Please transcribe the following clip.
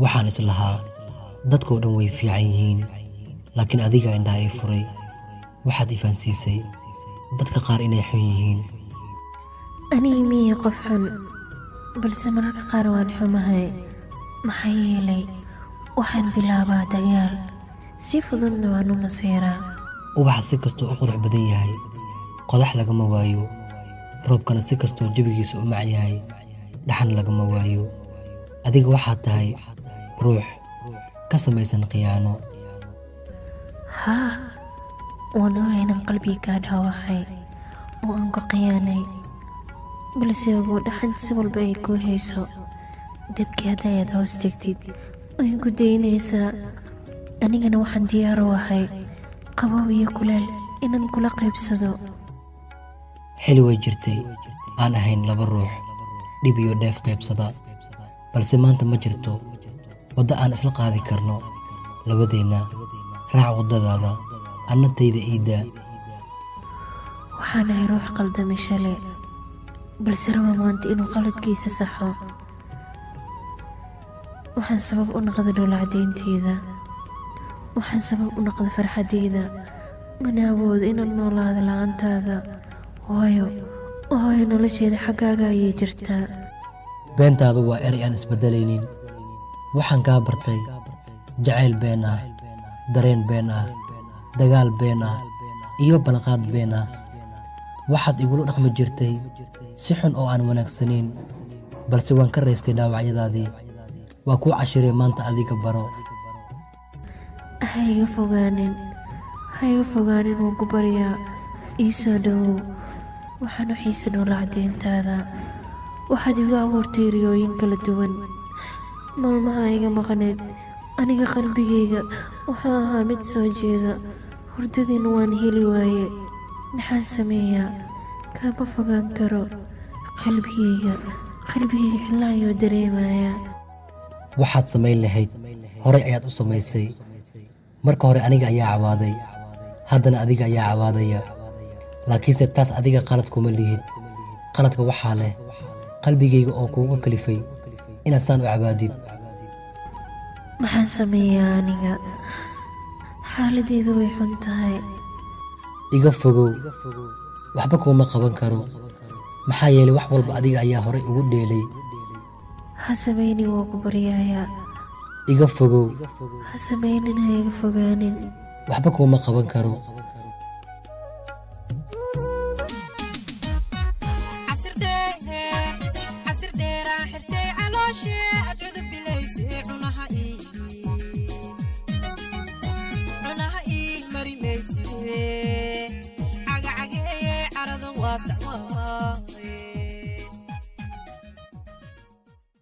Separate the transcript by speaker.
Speaker 1: Waxaan islahaa dadkoo dhan way fiican yihiin, laakiin adiga indhaha ii furay. Waxaad ifahansiisay dadka qaar inay xun yihiin.
Speaker 2: Aniga miyay qof xun, balse mararka qaar waan xumahay. Maxaa yeelay waxaan bilaabaa dagaal, si fududna waan u maseeraa.
Speaker 1: Ubaxa si kastuu u qurux badan yahay, qodax lagama waayo. Roobkana si kastuu jawigiisa u mac yahay, dhaxan lagama waayo. Adiga waxaad tahay ruux ka samaysan khiyaano.
Speaker 2: Haa, waan ogahay inaan qalbiga kaa dhaawacay oo aan ku khiyaanay, balse ogow dhaxanta si walba ay kuu hayso, dabkii hadda ayaad hoos tegtid way ku daynaysaa. Anigana waxaan diyaar u ahay qabow iyo kuleel inaan kula qaybsado.
Speaker 1: Xili way jirtay aan ahayn laba ruux dhib iyo dheef qaybsada, balse maanta ma jirto waddo aan isla qaadi karno labadeenna. Raac waddadaada, anna tayda ii daa.
Speaker 2: Waxaan ahay ruux qaldamay shalay, balse raba maanta inuu qaladkiisa saxo. Waxaan sabab u noqday dhoolla-caddayntayda, waxaan sabab u noqday farxaddayda. Mana awoodo inaan noolaado la'aantaada, waayo noloshayda xaggaaga ayay jirtaa.
Speaker 1: Beentaadu waa eray aan isbeddelaynin. Waxaan kaa bartay jacayl been ah, dareen been ah, dagaal been ah iyo ballanqaad been ah. Waxaad igula dhaqmi jirtay si xun oo aan wanaagsanayn, balse waan ka raystay dhaawacyadaadii. Waa kuu cashiray maanta, adiga baro.
Speaker 2: Ha iga fogaanin, ha iga fogaanin, waan ku baryaa. Ii soo dhowow, waxaan u xiisay dhoolla-caddayntaada. Waxaad igu abuurtay riyooyin kala duwan. Maalmaha iga maqneed, aniga qalbigayga wuxuu ahaa mid soo jeeda, hurdadiina waan heli waaye. Maxaan sameeyaa? Kama fogaan karo. Qalbigayga, qalbigayga cidla ayuu dareemayaa.
Speaker 1: Waxaad samayn lahayd horay ayaad u samaysay. Marka hore aniga ayaa cawaaday, haddana adiga ayaa cawaadaya. Laakiinse taas adiga qalad kuma lihid. Qaladka waxaa leh qalbigayga oo kuugu kalifay inaad saan u cabaadid.
Speaker 2: Maxaan sameeyaa aniga? Xaaladeydu way xun tahay.
Speaker 1: Iga fogow, waxba kuuma qaban karo, maxaa yeelay wax walba adiga ayaa horay ugu dheelay.
Speaker 2: Ha samaynin, waa ku baryayaa.
Speaker 1: Iga fogow.
Speaker 2: Ha samaynin, ha iga fogaanin.
Speaker 1: Waxba kuuma qaban karo.
Speaker 3: Casir dheeraa xirtay calooshe aad cudub bilaysay, cunaha ii mari mayse, cagacagee carada waasacwa.